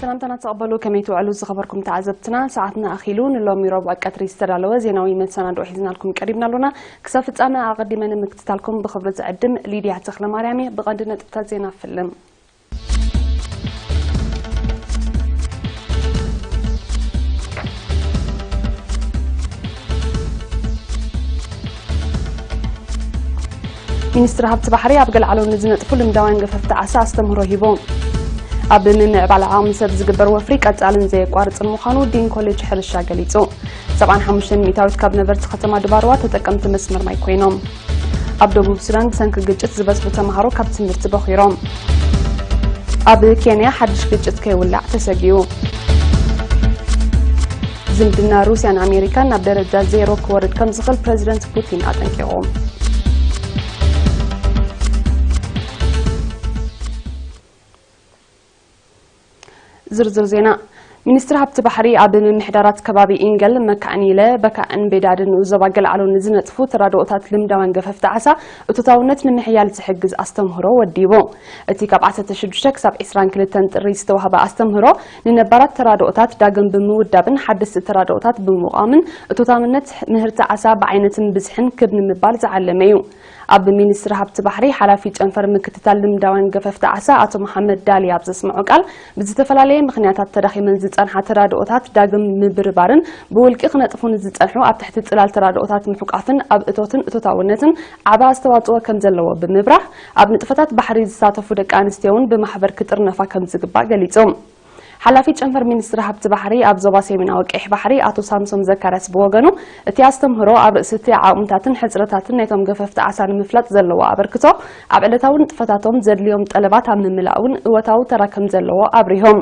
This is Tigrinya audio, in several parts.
ሰላምታና ተቐበሉ፣ ከመይ ትውዕሉ ዝኸበርኩም ተዓዘብትና? ሰዓትና ኣኺሉ፣ ንሎሚ ረቡዕ ቀትሪ ዝተዳለወ ዜናዊ መሰናድኦ ሒዝናልኩም ቀሪብና ኣሎና። ክሳብ ፍጻመ ኣቐዲመ ንምክትታልኩም ብኽብሪ ዝዕድም ሊድያ ተኽለ ማርያም እየ። ብቐንዲ ነጥብታት ዜና ፍልም። ሚኒስትሪ ሃብቲ ባሕሪ ኣብ ገልዓሎ ንዝነጥፉ ልምዳውያን ገፈፍቲ ዓሳ ኣስተምህሮ ሂቡ። ኣብ ምምዕባል ዓቕሚ ሰብ ዝግበር ወፍሪ ቀጻልን ዘየቋርጽን ምዃኑ ዲን ኮሌጅ ሕርሻ ገሊጹ። ሰብዓን ሓሙሽተን ሚእታዊት ካብ ነበርቲ ከተማ ድባርዋ ተጠቀምቲ መስመር ማይ ኮይኖም። ኣብ ደቡብ ሱዳን ብሰንኪ ግጭት ዝበዝሑ ተምሃሮ ካብ ትምህርቲ በኺሮም። ኣብ ኬንያ ሓድሽ ግጭት ከይውላዕ ተሰጊኡ። ዝምድና ሩስያን ኣሜሪካን ናብ ደረጃ ዜሮ ክወርድ ከም ዝኽእል ፕረዚደንት ፑቲን ኣጠንቂቑ። ዝርዝር ዜና። ሚኒስትሪ ሃብቲ ባሕሪ ኣብ ምምሕዳራት ከባቢ ኢንገል፣ መካእኒለ፣ በካእን ቤዳድን ንኡስ ዞባ ገልዓሎ ንዝነጥፉ ተራድኦታት ልምዳውያን ገፈፍቲ ዓሳ እቶታውነት ንምሕያል ዝሕግዝ ኣስተምህሮ ወዲቡ። እቲ ካብ ዓሰርተ ሽዱሽተ ክሳብ ዕስራን ክልተን ጥሪ ዝተዋህበ ኣስተምህሮ፣ ንነባራት ተራድኦታት ዳግም ብምውዳብን ሓደስቲ ተራድኦታት ብምቋምን እቶታውነት ምህርቲ ዓሳ ብዓይነትን ብዝሕን ክብ ንምባል ዝዓለመ እዩ። ኣብ ሚኒስትሪ ሃብቲ ባሕሪ ሓላፊ ጨንፈር ምክትታል ልምዳውያን ገፈፍቲ ዓሳ ኣቶ መሓመድ ዳሊ ኣብ ዘስምዖ ቃል፣ ብዝተፈላለየ ምኽንያታት ተዳኺመን ዝጸንሓ ተራድኦታት ዳግም ምብርባርን ብውልቂ ክነጥፉ ንዝጸንሑ ኣብ ትሕቲ ጽላል ተራድኦታት ምሕቋፍን ኣብ እቶትን እቶታውነትን ዓቢ ኣስተዋጽኦ ከም ዘለዎ ብምብራህ፣ ኣብ ንጥፈታት ባሕሪ ዝሳተፉ ደቂ ኣንስትዮ እውን ብማሕበር ክጥርነፋ ከም ዝግባእ ገሊጹ። ሓላፊ ጨንፈር ሚኒስትሪ ሃብቲ ባሕሪ ኣብ ዞባ ሰሜናዊ ቀይሕ ባሕሪ ኣቶ ሳምሶም ዘካርያስ ብወገኑ፣ እቲ ኣስተምህሮ ኣብ ርእሲ እቲ ዓቕምታትን ሕጽረታትን ናይቶም ገፈፍቲ ዓሳ ንምፍላጥ ዘለዎ ኣበርክቶ፣ ኣብ ዕለታዊ ንጥፈታቶም ዘድልዮም ጠለባት ኣብ ምምላእ እውን እወታዊ ተራ ከም ዘለዎ ኣብሪሆም።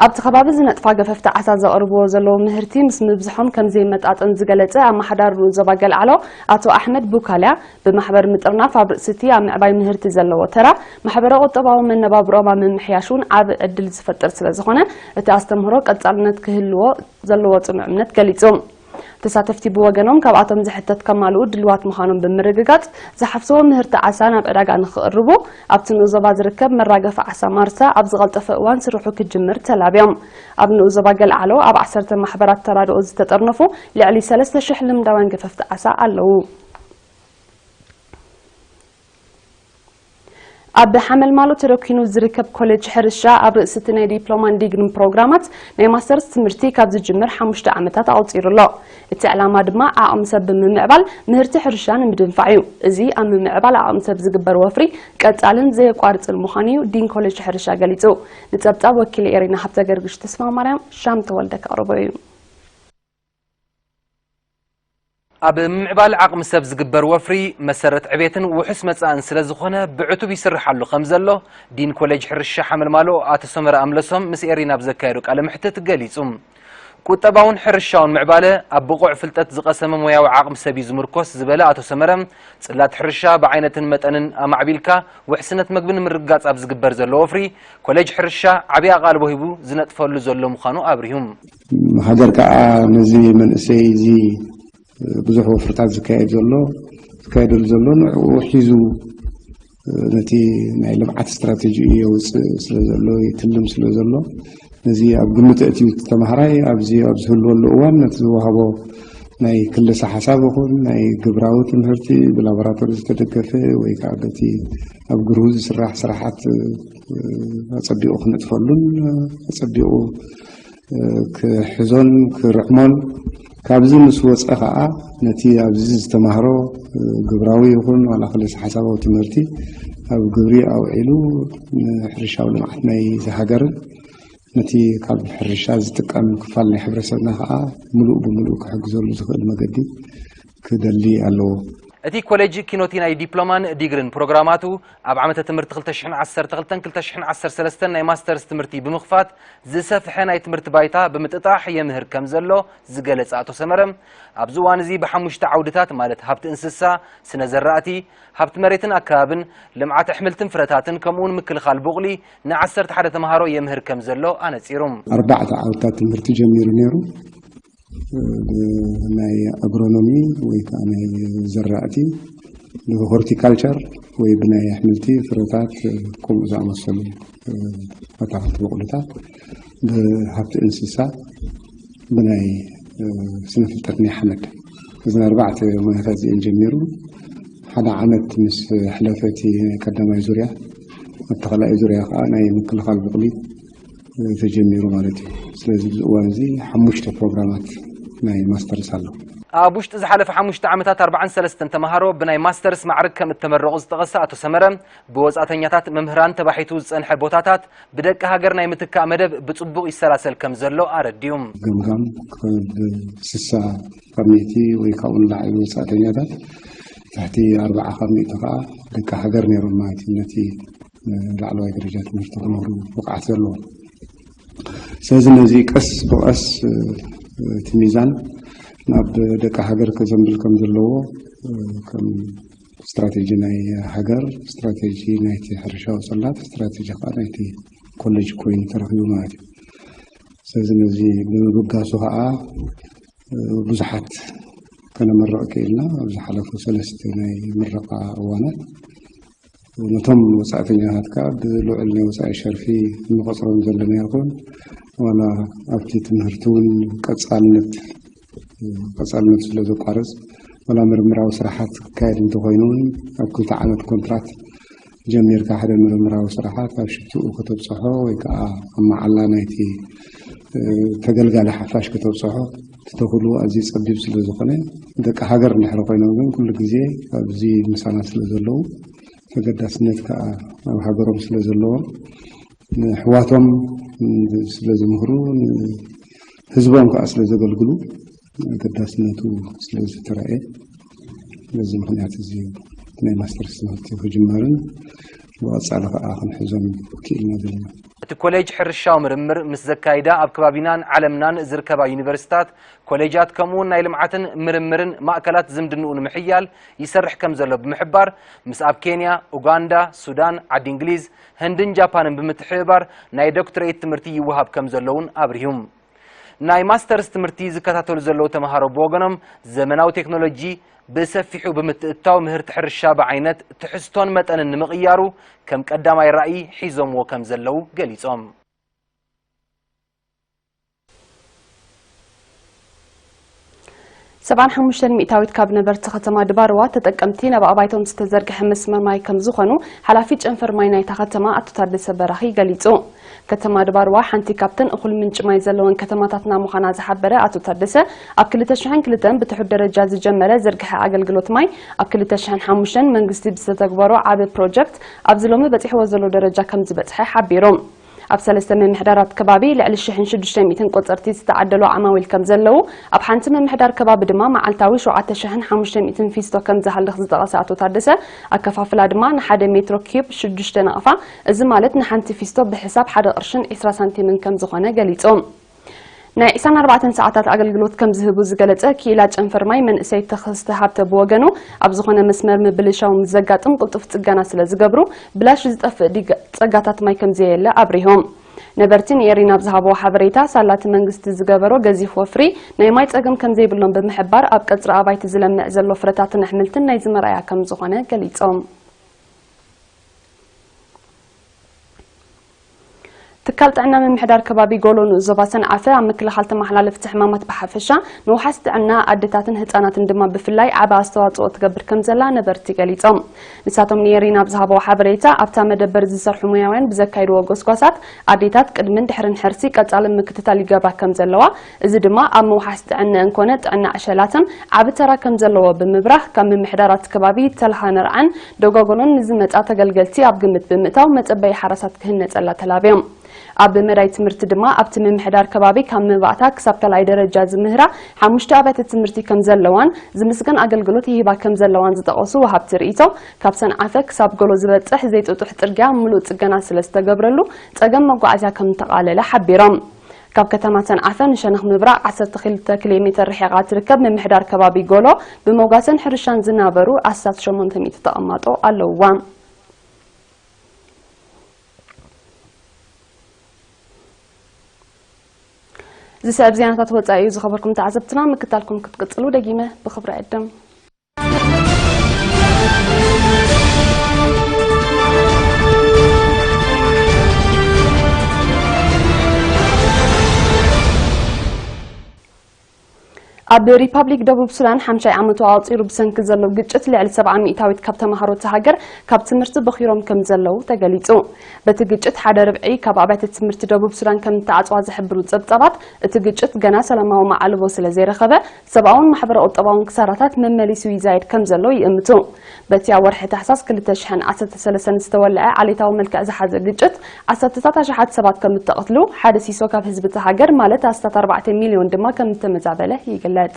ኣብቲ ከባቢ ዝነጥፋ ገፈፍቲ ዓሳ ዘቕርብዎ ዘለዉ ምህርቲ ምስ ምብዝሖም ከም ዘይመጣጠን ዝገለጸ ኣመሓዳሪ ንኡስ ዞባ ገልዓሎ ኣቶ ኣሕመድ ቡካልያ፣ ብማሕበር ምጥርናፍ ኣብ ርእሲ እቲ ኣብ ምዕባይ ምህርቲ ዘለዎ ተራ፣ ማሕበረ ቁጠባዊ መነባብሮኦም ኣብ ምምሕያሽ እውን ዓቢ ዕድል ዝፈጥር ስለ ዝኾነ፣ እቲ ኣስተምህሮ ቀጻልነት ክህልዎ ዘለዎ ጽኑዕ እምነት ገሊጹ። ተሳተፍቲ ብወገኖም፣ ካብኣቶም ዝሕተት ከማልኡ ድልዋት ምዃኖም ብምርግጋጽ፣ ዝሓፍስዎ ምህርቲ ዓሳ ናብ ዕዳጋ ንኽቕርቡ፣ ኣብቲ ንኡስ ዞባ ዝርከብ መራገፊ ዓሳ ማርሳ ኣብ ዝቐልጠፈ እዋን ስርሑ ክጅምር ተላብዮም። ኣብ ንኡስ ዞባ ገልዓሎ ኣብ ዓሰርተ ማሕበራት ተራድኦ ዝተጠርነፉ ልዕሊ ሰለስተ ሽሕ ልምዳውያን ገፈፍቲ ዓሳ ኣለዉ። ኣብ ሓመልማሎ ተደኲኑ ዝርከብ ኮሌጅ ሕርሻ ኣብ ርእሲ እቲ ናይ ዲፕሎማን ዲግሪን ፕሮግራማት ናይ ማስተርስ ትምህርቲ ካብ ዝጅምር ሓሙሽተ ዓመታት ኣቑጺሩ ኣሎ። እቲ ዕላማ ድማ ዓቕሚ ሰብ ብምምዕባል ምህርቲ ሕርሻ ንምድንፋዕ እዩ። እዚ ኣብ ምምዕባል ዓቕሚ ሰብ ዝግበር ወፍሪ ቀጻልን ዘየቋርጽን ምዃኑ እዩ ዲን ኮሌጅ ሕርሻ ገሊጹ። ንጸብጻብ ወኪል ኤሪና ሃብተ ገርግሽ ተስፋ ማርያም ሻም ተወልደ ከቕርቦ እዩ። ኣብ ምምዕባል ዓቕሚ ሰብ ዝግበር ወፍሪ መሰረት ዕቤትን ውሑስ መጻእን ስለ ዝኾነ ብዕቱብ ይስርሓሉ ከም ዘሎ ዲን ኮሌጅ ሕርሻ ሓመልማሎ ኣቶ ሰመረ ኣምለሶም ምስ ኤሪና ኣብ ዘካየዶ ቃለ መሕትት ገሊጹ። ቁጠባውን ሕርሻውን ምዕባለ ኣብ ብቑዕ ፍልጠት ዝቐሰመ ሞያዊ ዓቕሚ ሰብ እዩ ዝምርኮስ ዝበለ ኣቶ ሰመረ፣ ጽላት ሕርሻ ብዓይነትን መጠንን ኣማዕቢልካ ውሕስነት መግቢ ንምርግጋጽ ኣብ ዝግበር ዘሎ ወፍሪ ኮሌጅ ሕርሻ ዓቢ ኣቓልቦ ሂቡ ዝነጥፈሉ ዘሎ ምዃኑ ኣብሪሁ። ሃገር ከኣ ነዚ መንእሰይ እዚ ብዙሕ ወፍርታት ዝካየድ ዘሎ፣ ዝካየደሉ ዘሎ ንዕኡ ሒዙ ነቲ ናይ ልምዓት ስትራቴጂ የውፅእ ስለ ዘሎ፣ ይትልም ስለ ዘሎ፣ ነዚ ኣብ ግምት ኣእትዩ እቲ ተምሃራይ ኣብዚ ኣብ ዝህልወሉ እዋን ነቲ ዝወሃቦ ናይ ክልሰ ሓሳብ ይኹን ናይ ግብራዊ ትምህርቲ ብላቦራቶሪ ዝተደገፈ ወይ ከዓ በቲ ኣብ ግርሁ ዝስራሕ ስራሓት ኣጸቢቑ ክነጥፈሉን ኣጸቢቑ ክሕዞን ክርዕሞን፣ ካብዚ ምስ ወጸ ኸኣ ነቲ ኣብዚ ዝተማህሮ ግብራዊ ይኹን ዋላ ክልሰ ሓሳባዊ ትምህርቲ ኣብ ግብሪ ኣውዒሉ ንሕርሻዊ ልምዓት ናይዚ ሃገርን ነቲ ካብ ሕርሻ ዝጥቀም ክፋል ናይ ሕብረተሰብና ኸኣ ምሉእ ብምሉእ ክሕግዘሉ ዝኽእል መገዲ ክደሊ ኣለዎ። እቲ ኮሌጅ ኪኖቲ ናይ ዲፕሎማን ዲግሪን ፕሮግራማቱ ኣብ ዓመተ ትምህርቲ ክልተ ሽሕን ዓሰርተ ክልተን ክልተ ሽሕን ዓሰርተ ሰለስተን ናይ ማስተርስ ትምህርቲ ብምኽፋት ዝሰፍሐ ናይ ትምህርቲ ባይታ ብምጥጣሕ የምህር ከም ዘሎ ዝገለጸ ኣቶ ሰመረ፣ ኣብዚ እዋን እዚ ብሓሙሽተ ዓውድታት ማለት ሃብቲ እንስሳ፣ ስነ ዘራእቲ፣ ሃብቲ መሬትን ኣከባብን፣ ልምዓት ኣሕምልትን ፍረታትን ከምኡውን ምክልኻል ቡቕሊ ንዓሰርተ ሓደ ተምሃሮ የምህር ከም ዘሎ ኣነጺሩ። ኣርባዕተ ዓውድታት ትምህርቲ ጀሚሩ ነይሩ። ናይ ኣግሮኖሚ ወይ ከዓ ናይ ዘራእቲ፣ ብሆርቲካልቸር ወይ ብናይ ኣሕምልቲ ፍረታት፣ ከምኡ ዝኣመሰሉ ኣታክልቲ በቑልታት፣ ብሃብቲ እንስሳ፣ ብናይ ስነ ፍልጠት ናይ ሓመድ። እዘን ኣርባዕተ ሞያታት እዚአን ጀሚሩ ሓደ ዓመት ምስ ሕለፈ እቲ ናይ ቀዳማይ ዙርያ፣ ኣብቲ ካልኣይ ዙርያ ከዓ ናይ ምክልኻል ብቑሊ ተጀሚሩ ማለት እዩ። ስለዚ ኣብዚ እዋን እዚ ሓሙሽተ ፕሮግራማት ናይ ማስተርስ ኣሎ። ኣብ ውሽጢ ዝሓለፈ ሓሙሽተ ዓመታት ኣርባዓን ሰለስተን ተምሃሮ ብናይ ማስተርስ ማዕርግ ከም እተመረቑ ዝጠቐሰ ኣቶ ሰመረ፣ ብወጻእተኛታት መምህራን ተባሒቱ ዝጸንሐ ቦታታት ብደቂ ሃገር ናይ ምትካእ መደብ ብጽቡቕ ይሰላሰል ከም ዘሎ ኣረዲኡ። ገምጋም ካብ ስሳ ካብ ሚእቲ ወይ ካብኡ ንላዕሊ ወጻእተኛታት፣ ትሕቲ ኣርባዓ ካብ ሚእቲ ከዓ ደቂ ሃገር ነይሮም ማለት እዩ። ነቲ ላዕለዋይ ደረጃ ትምህርቲ ክምህሩ ብቕዓት ዘለዎም። ስለዚ ነዚ ቀስ ብቐስ እቲ ሚዛን ናብ ደቂ ሃገር ከዘንብል ከም ዘለዎ ከም ስትራቴጂ ናይ ሃገር፣ ስትራቴጂ ናይቲ ሕርሻዊ ጽላት፣ ስትራቴጂ ከዓ ናይቲ ኮሌጅ ኮይኑ ተረኺቡ ማለት እዩ። ስለዚ ነዚ ብምብጋሱ ከዓ ብዙሓት ከነመርቕ ክኢልና። ኣብ ዝሓለፉ ሰለስተ ናይ ምረቓ እዋናት ነቶም ወጻእተኛታት ከዓ ብልዑል ናይ ወጻኢ ሸርፊ እንቆጽሮም ዘለና ይኹን፣ ዋላ ኣብቲ ትምህርቲ እውን ቀጻልነት፣ ቀጻልነት ስለ ዘቋርጽ፣ ዋላ ምርምራዊ ስራሓት ክካየድ እንተኾይኑ እውን፣ ኣብ ክልተ ዓመት ኮንትራት ጀሚርካ ሓደ ምርምራዊ ስራሓት ኣብ ሽትኡ ከተብጽሖ ወይ ከዓ ኣብ መዓላ ናይቲ ተገልጋሊ ሓፋሽ ከተብጽሖ ትተኽሉ ኣዝዩ ጸቢብ ስለ ዝኾነ፣ ደቂ ሃገር እንድሕር ኮይኖም ግን ኩሉ ግዜ ኣብዚ ምሳና ስለ ዘለዉ፣ ተገዳስነት ከዓ ኣብ ሃገሮም ስለ ዘለዎም፣ ንኣሕዋቶም ስለ ዝምህሩ፣ ንህዝቦም ከዓ ስለ ዘገልግሉ፣ ኣገዳስነቱ ስለ ዝተረኣየ፣ በዚ ምኽንያት እዚ ናይ ማስተርስ ትምህርቲ ክጅመርን ብቐጻሊ ከዓ ክንሕዞም ክኢልና ዘለና። እቲ ኮሌጅ ሕርሻዊ ምርምር ምስ ዘካይዳ ኣብ ከባቢናን ዓለምናን ዝርከባ ዩኒቨርሲታት፣ ኮሌጃት ከምኡውን ናይ ልምዓትን ምርምርን ማእከላት ዝምድንኡ ንምሕያል ይሰርሕ ከም ዘሎ ብምሕባር፣ ምስ ኣብ ኬንያ፣ ኡጋንዳ፣ ሱዳን፣ ዓዲ እንግሊዝ፣ ህንድን ጃፓንን ብምትሕብባር ናይ ዶክትሬት ትምህርቲ ይወሃብ ከም ዘሎ እውን ኣብሪሁ። ናይ ማስተርስ ትምህርቲ ዝከታተሉ ዘለዉ ተምሃሮ ብወገኖም፣ ዘመናዊ ቴክኖሎጂ ብሰፊሑ ብምትእትታው ምህርቲ ሕርሻ ብዓይነት፣ ትሕዝቶን መጠንን ንምቕያሩ ከም ቀዳማይ ራእይ ሒዞምዎ ከም ዘለዉ ገሊጾም። ሰብዓን ሓሙሽተን ሚእታዊት ካብ ነበርቲ ከተማ ድባርዋ ተጠቀምቲ ናብ ኣባይቶም ዝተዘርግሐ መስመር ማይ ከም ዝኾኑ ሓላፊ ጨንፈር ማይ ናይታ ከተማ ኣቶ ታደሰ በራኺ ገሊጹ። ከተማ ድባርዋ ሓንቲ ካብተን እኹል ምንጪ ማይ ዘለወን ከተማታትና ምዃና ዝሓበረ ኣቶ ታደሰ፣ ኣብ ክልተ ሽሕን ክልተን ብትሑት ደረጃ ዝጀመረ ዝርግሐ ኣገልግሎት ማይ ኣብ ክልተ ሽሕን ሓሙሽተን መንግስቲ ብዝተተግበሮ ዓቢ ፕሮጀክት ኣብዚ ሎሚ በጺሕዎ ዘሎ ደረጃ ከም ዝበጽሐ ሓቢሩ። ኣብ ሰለስተ ምምሕዳራት ከባቢ ልዕሊ ሽሕን ሽዱሽተ ሚእትን ቆጸርቲ ዝተዓደሉ ዓማዊል ከም ዘለዉ፣ ኣብ ሓንቲ ምምሕዳር ከባቢ ድማ መዓልታዊ ሸውዓተ ሽሕን ሓሙሽተ ሚእትን ፊስቶ ከም ዝሃልኽ ዝጠቐሰ ኣቶ ታደሰ፣ ኣከፋፍላ ድማ ንሓደ ሜትሮ ኪዩብ ሽዱሽተ ናቕፋ፣ እዚ ማለት ንሓንቲ ፊስቶ ብሕሳብ ሓደ ቅርሽን ዕስራ ሳንቲምን ከም ዝኾነ ገሊጹ። ናይ ዕስራን ኣርባዕተን ሰዓታት ኣገልግሎት ከም ዝህቡ ዝገለጸ ክኢላ ጨንፈር ማይ መንእሰይ ተኸስተ ሃብተ ብወገኑ፣ ኣብ ዝኾነ መስመር ምብልሻው ምስ ዘጋጥም ቅልጡፍ ጽገና ስለ ዝገብሩ፣ ብላሽ ዝጠፍእ ዲጋ-፣ ጸጋታት ማይ ከም ዘየለ ኣብሪሆም። ነበርቲ ንኤሪና ኣብ ዝሃብዎ ሓበሬታ፣ ሳላ እቲ መንግስቲ ዝገበሮ ገዚፍ ወፍሪ ናይ ማይ ጸገም ከም ዘይብሎም ብምሕባር፣ ኣብ ቀጽሪ ኣባይቲ ዝለምዕ ዘሎ ፍረታትን ኣሕምልትን ናይዚ መርኣያ ከም ዝኾነ ገሊጾም። ትካል ጥዕና ምምሕዳር ከባቢ ጎሎ ንኡስ ዞባ ሰንዓፈ ኣብ ምክልኻል ተመሓላለፍቲ ሕማማት ብሓፈሻ፣ ምውሓስ ጥዕና ኣደታትን ህጻናትን ድማ ብፍላይ ዓቢ ኣስተዋጽኦ ትገብር ከም ዘላ ነበርቲ ገሊጾም። ንሳቶም ንኤሪና ኣብ ዝሃብዎ ሓበሬታ፣ ኣብታ መደበር ዝሰርሑ ሞያውያን ብዘካይድዎ ጎስጓሳት፣ ኣዴታት ቅድምን ድሕርን ሕርሲ ቀጻሊ ምክትታል ይገብራ ከም ዘለዋ፣ እዚ ድማ ኣብ ምውሓስ ጥዕነአን ኮነ ጥዕና ዕሸላተን ዓቢ ተራ ከም ዘለዎ ብምብራህ፣ ካብ ምምሕዳራት ከባቢ ተልሃ ንርዓን ደጓጎሎን ንዝመጻ ተገልገልቲ ኣብ ግምት ብምእታው መጸበዪ ሓራሳት ክህነጸላ ተላብዮም። ኣብ መዳይ ትምህርቲ ድማ ኣብቲ ምምሕዳር ከባቢ ካብ መባእታ ክሳብ ካልኣይ ደረጃ ዝምህራ ሓሙሽተ ኣብያተ ትምህርቲ ከም ዘለዋን ዝምስገን ኣገልግሎት ይህባ ከም ዘለዋን ዝጠቐሱ ወሃብቲ ርእይቶ፣ ካብ ሰንዓፈ ክሳብ ጎሎ ዝበጽሕ ዘይጥጡሕ ጽርግያ ምሉእ ጽገና ስለ ዝተገብረሉ ጸገም መጓዓዝያ ከም እተቓለለ ሓቢሮም። ካብ ከተማ ሰንዓፈ ንሸነኽ ምብራቕ ዓሰርተ ክልተ ኪሎ ሜተር ርሒቓ ትርከብ ምምሕዳር ከባቢ ጎሎ ብመጓሰን ሕርሻን ዝናበሩ ኣስታት ሸሞንተ ሚእቲ ተቐማጦ ኣለውዋ። ዝስዕብ ዜናታት ወጻኢ እዩ። ዝኸበርኩም ተዓዘብትና ምክታልኩም ክትቅጽሉ ደጊመ ብኽብሪ ዕድም። ኣብ ሪፓብሊክ ደቡብ ሱዳን ሓምሻይ ዓመቱ ኣቑጺሩ ብሰንኪ ዘሎ ግጭት ልዕሊ ሰብዓ ሚእታዊት ካብ ተማሃሮ እቲ ሃገር ካብ ትምህርቲ በኺሮም ከም ዘለዉ ተገሊጹ። በቲ ግጭት ሓደ ርብዒ ካብ ኣብያተ ትምህርቲ ደቡብ ሱዳን ከም እተዓጽዋ ዝሕብሩ ጸብጻባት፣ እቲ ግጭት ገና ሰላማዊ መዓልቦ ስለ ዘይረኸበ፣ ሰብኣውን ማሕበረ-ቁጠባውን ክሳራታት መመሊሱ ይዛየድ ከም ዘሎ ይእምቱ። በቲ ኣብ ወርሒ ታሕሳስ ክልተ ሽሕን ዓሰርተ ሰለስተን ዝተወልዐ ዓሌታዊ መልክዕ ዝሓዘ ግጭት፣ ዓሰርተታት ኣሽሓት ሰባት ከም እተቐትሉ፣ ሓደ ሲሶ ካብ ህዝቢ እቲ ሃገር፣ ማለት ኣስታት ኣርባዕተ ሚልዮን ድማ ከም እተመዛበለ ይግለጽ።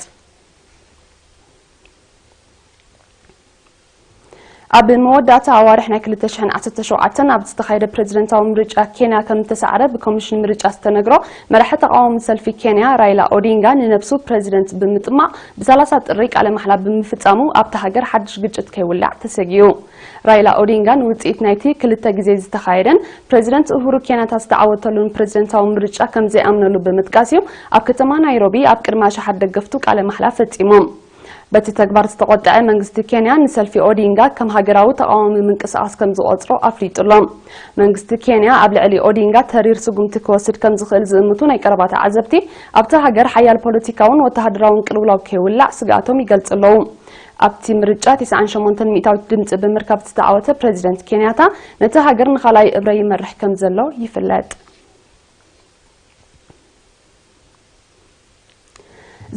ኣብ መወዳእታ ኣዋርሕ ናይ ክልተ ሽሕን ዓሰርተ ሸውዓተን ኣብ ዝተኻየደ ፕሬዝደንታዊ ምርጫ ኬንያ ከም እተሳዕረ ብኮሚሽን ምርጫ ዝተነግሮ መራሒ ተቓዋሚ ሰልፊ ኬንያ ራይላ ኦዲንጋ ንነብሱ ፕሬዝደንት ብምጥማቕ ብ30 ጥሪ ቃለ ማሕላ ብምፍጻሙ ኣብታ ሃገር ሓድሽ ግጭት ከይውላዕ ተሰጊኡ። ራይላ ኦዲንጋ ንውጽኢት ናይቲ ክልተ ግዜ ዝተኻየደን ፕሬዝደንት ኡሁሩ ኬንያታ ዝተዓወተሉን ፕሬዝደንታዊ ምርጫ ከም ዘይኣምነሉ ብምጥቃስ እዩ ኣብ ከተማ ናይሮቢ ኣብ ቅድሚ ኣሽሓት ደገፍቱ ቃለ ማሕላ ፈጺሙ። በቲ ተግባር ዝተቖጥዐ መንግስቲ ኬንያ ንሰልፊ ኦዲንጋ ከም ሃገራዊ ተቓዋሚ ምንቅስቓስ ከም ዝቖጽሮ ኣፍሊጡ ኣሎ። መንግስቲ ኬንያ ኣብ ልዕሊ ኦዲንጋ ተሪር ስጉምቲ ክወስድ ከም ዝኽእል ዝእምቱ ናይ ቀረባ ተዓዘብቲ፣ ኣብታ ሃገር ሓያል ፖለቲካውን ወተሃደራውን ቅልውላው ከይውላዕ ስግኣቶም ይገልጹ ኣለዉ። ኣብቲ ምርጫ ተስዓን ሸሞንተን ሚእታዊት ድምጺ ብምርካብ ዝተዓወተ ፕሬዚደንት ኬንያታ፣ ነቲ ሃገር ንኻልኣይ እብረ ይመርሕ ከም ዘሎ ይፍለጥ።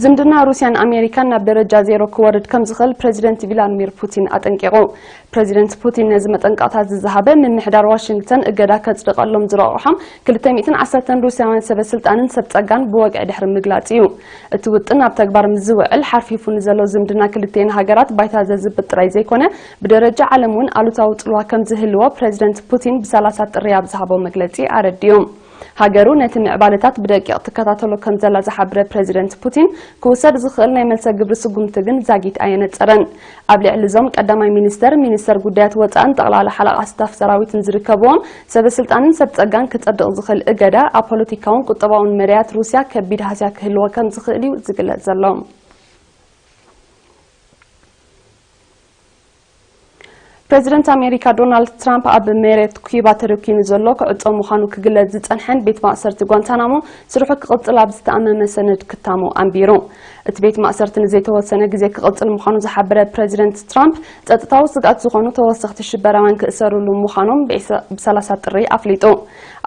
ዝምድና ሩስያን ኣሜሪካን ናብ ደረጃ ዜሮ ክወርድ ከም ዝኽእል ፕሬዚደንት ቪላድሚር ፑቲን ኣጠንቂቑ። ፕሬዚደንት ፑቲን ነዚ መጠንቀቕታ ዝዝሃበ፣ ምምሕዳር ዋሽንግተን እገዳ ከጽድቐሎም ዝረቑሖም ክልተ ሚእትን ዓሰርተን ሩስያውያን ሰበ ስልጣንን ሰብ ጸጋን ብወግዒ ድሕሪ ምግላጽ እዩ። እቲ ውጥን ኣብ ተግባር ምስ ዝውዕል፣ ሓርፊፉ ንዘሎ ዝምድና ክልቲኤን ሃገራት ባይታ ዘዝብጥ ጥራይ ዘይኮነ፣ ብደረጃ ዓለም እውን ኣሉታዊ ጽልዋ ከም ዝህልዎ ፕሬዚደንት ፑቲን ብሰላሳ ጥሪ ኣብ ዝሃቦ መግለጺ ኣረዲኡ። ሃገሩ ነቲ ምዕባለታት ብደቂቕ ትከታተሎ ከም ዘላ ዝሓበረ ፕሬዚደንት ፑቲን፣ ክውሰድ ዝኽእል ናይ መልሰ ግብሪ ስጉምቲ ግን ዛጊት ኣየነጸረን። ኣብ ልዕሊ እዞም ቀዳማይ ሚኒስተር፣ ሚኒስተር ጉዳያት ወጻእን ጠቕላላ ሓለቓ ስታፍ ሰራዊትን ዝርከብዎም ሰበ ስልጣንን ሰብ ጸጋን ክጸድቕ ዝኽእል እገዳ፣ ኣብ ፖለቲካውን ቁጠባውን መዳያት ሩስያ ከቢድ ሃስያ ክህልዎ ከም ዝኽእል እዩ ዝግለጽ ዘሎ። ፕሬዚደንት ኣሜሪካ ዶናልድ ትራምፕ ኣብ መሬት ኩባ ተረኪኑ ዘሎ ክዕጾ ምዃኑ ክግለጽ ዝጸንሐን ቤት ማእሰርቲ ጓንታናሞ ስርሑ ክቕጽል ኣብ ዝተኣመመ ሰነድ ክታሞ ኣንቢሩ። እቲ ቤት ማእሰርቲ ንዘይተወሰነ ግዜ ክቕጽል ምዃኑ ዝሓበረ ፕሬዚደንት ትራምፕ፣ ጸጥታዊ ስግኣት ዝኾኑ ተወሰኽቲ ሽበራውያን ክእሰሩሉ ምዃኖም ብዒስ-፣ ብሰላሳ ጥሪ ኣፍሊጡ።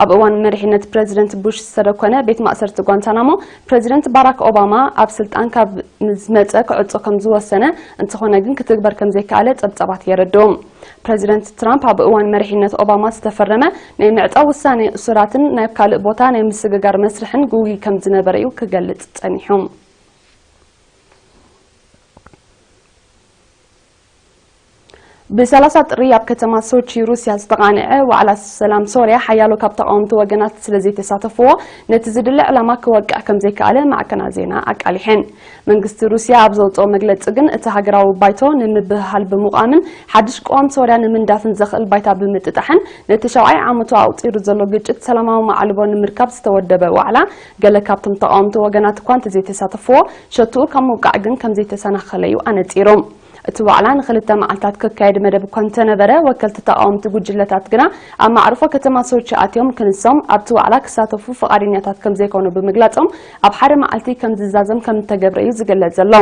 ኣብ እዋን መሪሕነት ፕሬዚደንት ቡሽ ዝተደኮነ ቤት ማእሰርቲ ጓንታናሞ፣ ፕሬዚደንት ባራክ ኦባማ ኣብ ስልጣን ካብ ንዝመጸ ክዕጾ ከም ዝወሰነ፣ እንተኾነ ግን ክትግበር ከም ዘይከኣለ ጸብጻባት የረድኡ። ፕሬዚደንት ትራምፕ ኣብ እዋን መሪሕነት ኦባማ ዝተፈረመ ናይ ምዕጻው ውሳኔ እሱራትን ናብ ካልእ ቦታ ናይ ምስግጋር መስርሕን ግጉይ ከም ዝነበረ እዩ ክገልጽ ጸኒሑ። ብሰላሳ ጥሪ ኣብ ከተማ ሶቺ ሩስያ ዝተቓንዐ ዋዕላ ሰላም ሶርያ ሓያሎ ካብ ተቓወምቲ ወገናት ስለ ዘይተሳተፍዎ፣ ነቲ ዝድለ ዕላማ ክወቅዕ ከም ዘይከኣለ ማዕከናት ዜና ኣቃሊሐን። መንግስቲ ሩስያ ኣብ ዘውጽኦ መግለጺ ግን፣ እቲ ሃገራዊ ባይቶ ንምብህሃል ብምቋምን ሓድሽ ቅዋም ሶርያ ንምንዳፍን ዘኽእል ባይታ ብምጥጣሕን፣ ነቲ ሻብዓይ ዓመቱ ኣቑጺሩ ዘሎ ግጭት ሰላማዊ መዓልቦ ንምርካብ ዝተወደበ ዋዕላ፣ ገለ ካብቶም ተቓወምቲ ወገናት እኳ እንተዘይተሳተፍዎ፣ ሸትኡ ካብ ምውቃዕ ግን ከም ዘይተሰናኸለ እዩ ኣነጺሩ። እቲ ዋዕላ ንኽልተ መዓልታት ክካየድ መደብ እኳ እንተነበረ፣ ወከልቲ ተቓወምቲ ጉጅለታት ግና ኣብ ማዕርፎ ከተማ ሶቺ ኣትዮም ክንሶም ኣብቲ ዋዕላ ክሳተፉ ፍቓደኛታት ከም ዘይኮኑ ብምግላጾም፣ ኣብ ሓደ መዓልቲ ከም ዝዛዘም ከም እተገብረ እዩ ዝግለጽ ዘሎ።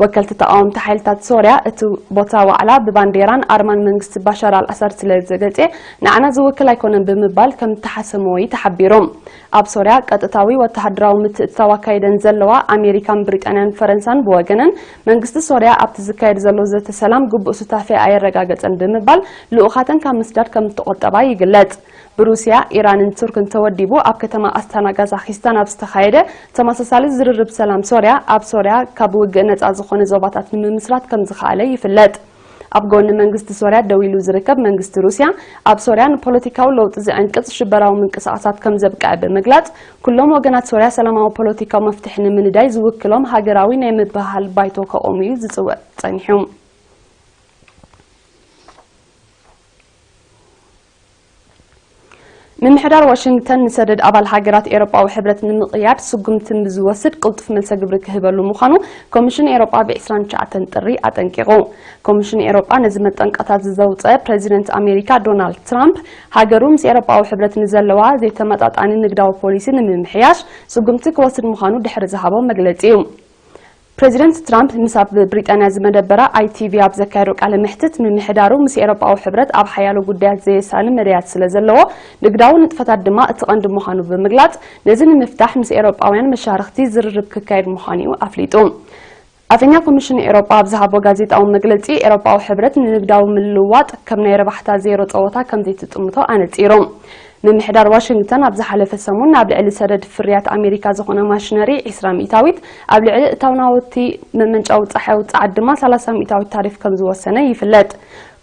ወከልቲ ተቓወምቲ ሓይልታት ሶርያ፣ እቲ ቦታ ዋዕላ ብባንዴራን ኣርማን መንግስቲ ባሻር ኣልኣሳድ ስለ ዘገጽየ፣ ንዓና ዝውክል ኣይኮነን ብምባል ከም እተሓሰምዎ እዩ ተሓቢሩ። ኣብ ሶርያ ቀጥታዊ ወተሃደራዊ ምትእትታው ኣካይደን ዘለዋ ኣሜሪካን ብሪጣንያን ፈረንሳን ብወገነን፣ መንግስቲ ሶርያ ኣብቲ ዝካየድ ዘሎ ዘተ ሰላም ግቡእ ሱታፌ ኣየረጋገጸን ብምባል ልኡኻተን ካብ ምስዳድ ከም እተቖጠባ ይግለጽ። ብሩስያ፣ ኢራንን ቱርክን ተወዲቡ ኣብ ከተማ ኣስታና ካዛኺስታን ኣብ ዝተኻየደ ተመሳሳሊ ዝርርብ ሰላም ሶርያ፣ ኣብ ሶርያ ካብ ውግእ ነጻ ዝኾነ ዞባታት ንምምስራት ከም ዝኸኣለ ይፍለጥ። ኣብ ጎኒ መንግስቲ ሶርያ ደው ኢሉ ዝርከብ መንግስቲ ሩስያ፣ ኣብ ሶርያ ንፖለቲካዊ ለውጢ ዝዕንቅጽ ሽበራዊ ምንቅስቓሳት ከም ዘብቅዐ ብምግላጽ፣ ኩሎም ወገናት ሶርያ ሰላማዊ ፖለቲካዊ መፍትሒ ንምንዳይ ዝውክሎም ሃገራዊ ናይ ምብህሃል ባይቶ ከቑሙ እዩ ዝጽውዕ ጸኒሑ። ምምሕዳር ዋሽንግተን ንሰደድ ኣባል ሃገራት ኤውሮጳዊ ሕብረት ንምቕያድ ስጉምቲ ንዝወስድ ቅልጡፍ መልሰ ግብሪ ክህበሉ ምዃኑ ኮሚሽን ኤውሮጳ ብ ዕስራን ትሽዓተን ጥሪ ኣጠንቂቑ። ኮሚሽን ኤውሮጳ ነዚ መጠንቀቕታ ዘውጸ ፕሬዚደንት ኣሜሪካ ዶናልድ ትራምፕ፣ ሃገሩ ምስ ኤውሮጳዊ ሕብረት ንዘለዋ ዘይተመጣጣኒ ንግዳዊ ፖሊሲ ንምምሕያሽ ስጉምቲ ክወስድ ምዃኑ ድሕሪ ዝሃቦ መግለጺ እዩ። ፕሬዚደንት ትራምፕ ምስ ኣብ ብሪጣንያ ዝመደበራ ኣይ ቲ ቪ ኣብ ዘካየዶ ቃለ መሕትት፣ ምምሕዳሩ ምስ ኤውሮጳዊ ሕብረት ኣብ ሓያሎ ጉዳያት ዘየሳኒ መዳያት ስለ ዘለዎ፣ ንግዳዊ ንጥፈታት ድማ እቲ ቀንዲ ምዃኑ ብምግላጽ፣ ነዚ ንምፍታሕ ምስ ኤውሮጳውያን መሻርኽቲ ዝርርብ ክካየድ ምዃኑ እዩ ኣፍሊጡ። ኣፈኛ ኮሚሽን ኤውሮጳ ኣብ ዝሃቦ ጋዜጣዊ መግለጺ፣ ኤውሮጳዊ ሕብረት ንንግዳዊ ምልውዋጥ ከም ናይ ረባሕታ ዜሮ ጸወታ ከም ዘይትጥምቶ ኣነጺሩ። ምምሕዳር ዋሽንግተን ኣብ ዝሓለፈ ሰሙን ናብ ልዕሊ ሰደድ ፍርያት ኣሜሪካ ዝኾነ ማሽነሪ ዕስራ ሚእታዊት፣ ኣብ ልዕሊ እታው ናውቲ መመንጨዊ ጸሓያዊ ጸዓት ድማ ሰላሳ ሚእታዊት ታሪፍ ከም ዝወሰነ ይፍለጥ።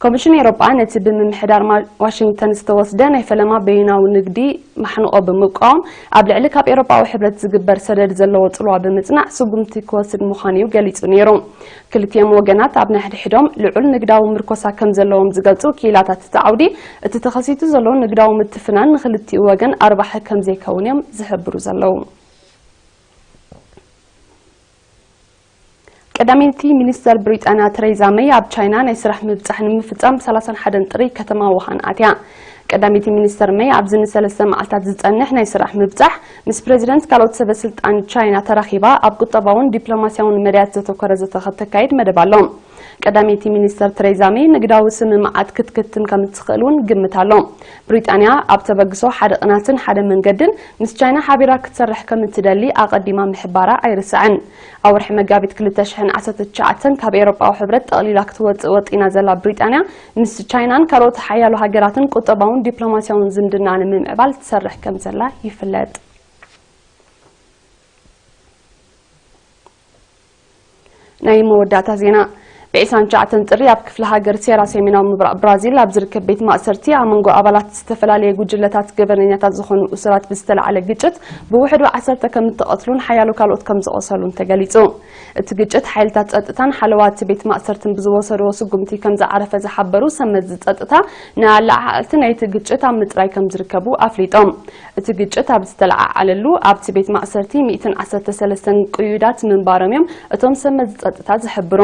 ኮሚሽን ኤውሮጳ ነቲ ብምምሕዳር ማ-፣ ዋሽንግተን ዝተወስደ ናይ ፈለማ በይናዊ ንግዲ ማሕንቆ ብምቃወም፣ ኣብ ልዕሊ ካብ ኤውሮጳዊ ሕብረት ዝግበር ሰደድ ዘለዎ ጽልዋ ብምጽናዕ ስጉምቲ ክወስድ ምዃኑ እዩ ገሊጹ ነይሩ። ክልቲኦም ወገናት ኣብ ነሕድሕዶም ልዑል ንግዳዊ ምርኮሳ ከም ዘለዎም ዝገልጹ ክኢላታት እቲ ዓውዲ፣ እቲ ተኸሲቱ ዘሎ ንግዳዊ ምትፍናን ንኽልቲኡ ወገን ኣርባሒ ከም ዘይከውን እዮም ዝሕብሩ ዘለዉ። ቀዳመይቲ ሚኒስተር ብሪጣንያ ተሬዛ መይ ኣብ ቻይና ናይ ስራሕ ምብጻሕ ንምፍጻም ብ ሰላሳን ሓደን ጥሪ ከተማ ውሃን ኣትያ። ቀዳመይቲ ሚኒስተር መይ ኣብዚ ንሰለስተ መዓልታት ዝጸንሕ ናይ ስራሕ ምብጻሕ ምስ ፕሬዚደንት ካልኦት ሰበ ስልጣን ቻይና ተራኺባ ኣብ ቁጠባውን ዲፕሎማስያውን መዳያት ዘተኮረ ዘተ ከተካይድ መደብ ኣሎ። ቀዳመይቲ ሚኒስተር ተሬዛ መይ ንግዳዊ ስምምዓት ክትክትን ከም እትኽእል እውን ግምት ኣሎ። ብሪጣንያ ኣብ ተበግሶ ሓደ ቅናትን ሓደ መንገድን ምስ ቻይና ሓቢራ ክትሰርሕ ከም እትደሊ ኣቐዲማ ምሕባራ ኣይርስዕን። ኣብ ወርሒ መጋቢት ክልተ ሽሕን ዓሰርተ ትሽዓተን ካብ ኤውሮጳዊ ሕብረት ጠቕሊላ ክትወጽእ ወጢና ዘላ ብሪጣንያ፣ ምስ ቻይናን ካልኦት ሓያሎ ሃገራትን ቁጠባውን ዲፕሎማስያውን ዝምድና ንምምዕባል ትሰርሕ ከም ዘላ ይፍለጥ። ናይ መወዳእታ ዜና። ብ ዕስራን ትሽዓተን ጥሪ ኣብ ክፍለ ሃገር ሴራ ሰሜናዊ ምብራቕ ብራዚል ኣብ ዝርከብ ቤት ማእሰርቲ ኣብ መንጎ ኣባላት ዝተፈላለየ ጉጅለታት ገበነኛታት ዝኾኑ እሱራት ብዝተላዕለ ግጭት ብውሕዱ ዓሰርተ ከም እተቐትሉን ሓያሎ ካልኦት ከም ዝቖሰሉን ተገሊጹ። እቲ ግጭት ሓይልታት ጸጥታን ሓለዋ እቲ ቤት ማእሰርትን ብዝወሰድዎ ስጉምቲ ከም ዝዓረፈ ዝሓበሩ ሰመዚ ጸጥታ፣ ንኣለዓዓልቲ ናይቲ ግጭት ኣብ ምጽራይ ከም ዝርከቡ ኣፍሊጦም። እቲ ግጭት ኣብ ዝተለዓዓለሉ ኣብቲ ቤት ማእሰርቲ ሚእትን ዓሰርተ ሰለስተን ቅዩዳት ምንባሮም እዮም እቶም ሰመዚ ጸጥታ ዝሕብሩ።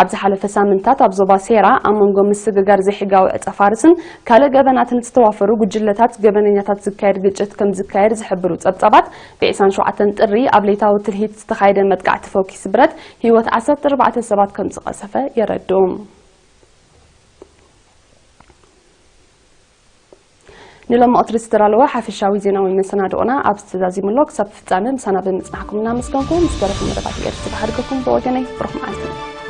ኣብ ዝሓለፈ ሳምንታት ኣብ ዞባ ሴራ ኣብ መንጎ ምስግጋር ዘይሕጋዊ ዕጸ ፋርስን ካልእ ገበናትን ዝተዋፈሩ ጉጅለታት ገበነኛታት ዝካየድ ግጭት ከም ዝካየድ ዝሕብሩ ጸብጻባት፣ ብ ዕስራን ሸውዓተን ጥሪ ኣብ ለይታዊ ትልሂት ዝተኻየደ መጥቃዕቲ ፈኲስ ብረት ህይወት ዓሰርተ ኣርባዕተ ሰባት ከም ዝቐሰፈ የረድኡ። ንሎሚ ቀትሪ ዝተዳለወ ሓፈሻዊ ዜናዊ መሰናድኦና ኣብዚ ተዛዚሙ ኣሎ። ክሳብ ፍጻመ ምሳና ብምጽናሕኩም እናመስገንኩ፣ ምስ ተረፉ መደባት እየ ዝሓድገኩም። ብወገነይ ብሩኽ መዓልቲ።